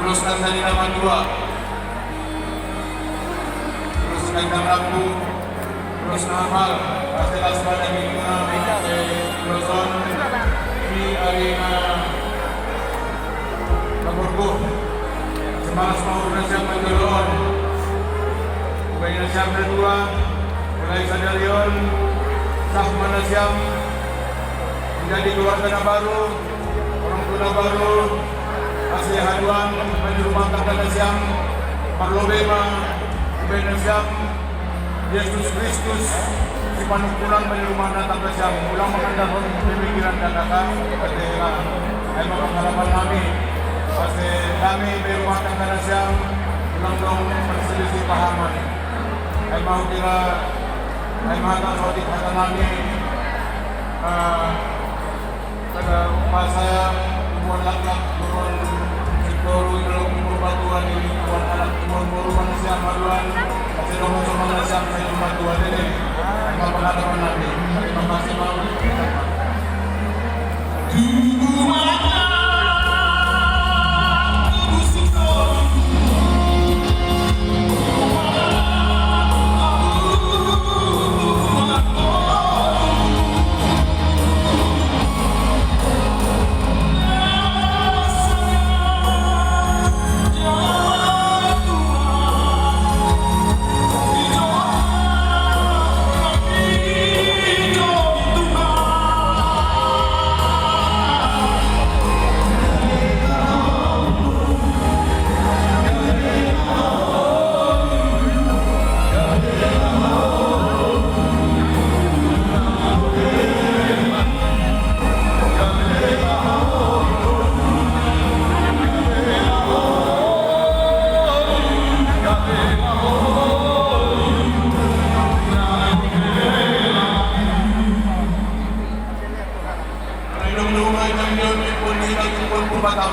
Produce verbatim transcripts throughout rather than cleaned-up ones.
Terus kan tadi nama dua. Terus kan nama aku. Terus nama hal. Pasti las pada minggu nama. Terus on. Di arena. Laporku. Semalas mau na siyam manjolo'on. Ubaina siyam na dua. Mulai sadari on. Sah ma na siyam. Menjadi keluarga na baru. Orang tua na baru. Ase haduan. Manjadi rumah tangga na siyam. Parlobei ma. Ubaina siyam. Jesus Kristus, sipanungkunan ma di rumah tangga siyam, ulang mangandalhon pemikiran dan kata, ate hela. Ai ma pangharapan nami, ase nami di rumah tangga siyam, ulang dong perselisih pahaman. Ai ma hukira, ai ma hata sotik hata nami, eh, Kada pasaya hubungan laklak, hubungan sektoru, hubungan perbantuan ini, hubungan anak, hubungan boru manusia, maduan, kasi dong sama manusia, saya cuma dua ini. Terima kasih, Bang.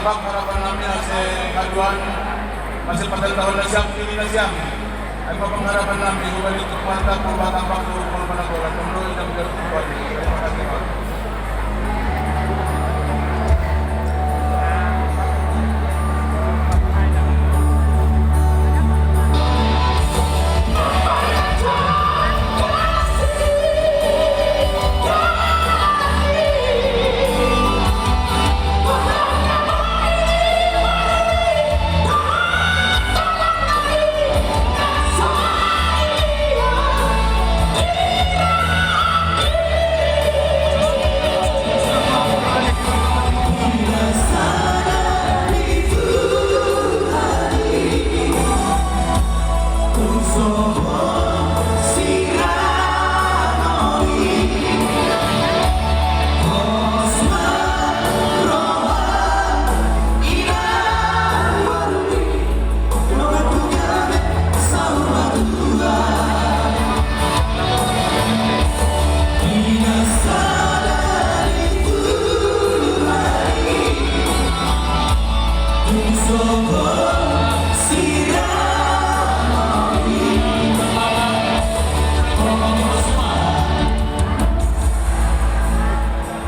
Harapan nami ase haduan, ase patandahon na siyam, tingki na siyam. Ai ma pangharapan nami, hubani tu Tuhan ta, Purba Tampak, Purba Panagolan, Purba Idam Jero Purba. Terima kasih, Pak.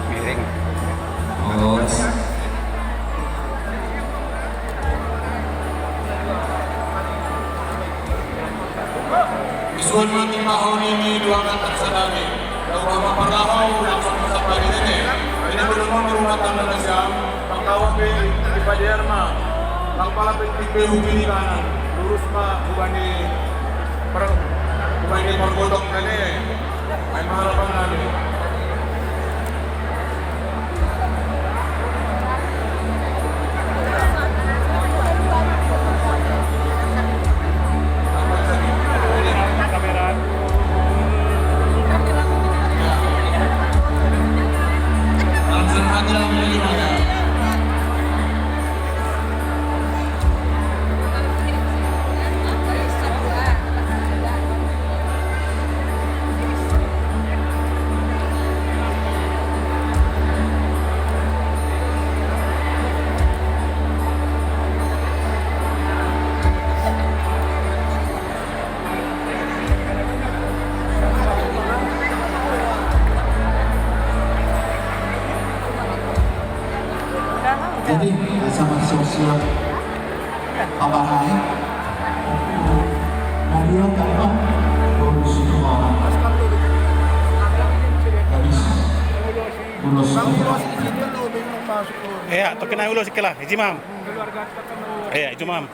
Miring. Terus. Isuan ma ni mahoni ni dua katak sadari. Dau hama parlahou langsung sapari nene. Ini belum ma rumah tangga na siyam. Pangkawa pe ipadiar ma. Langpala pe tipe hubini kanan. Lurus ma hubani per hubani pergodok nene. Ai ma harapan nami. Jadi, sama sosial. Pabahay. Mobil kan, Pak? Bonus itu, Pak. Habis. Bonus. Iya, toke na ulo sikela, ijimam. Iya, ijimam.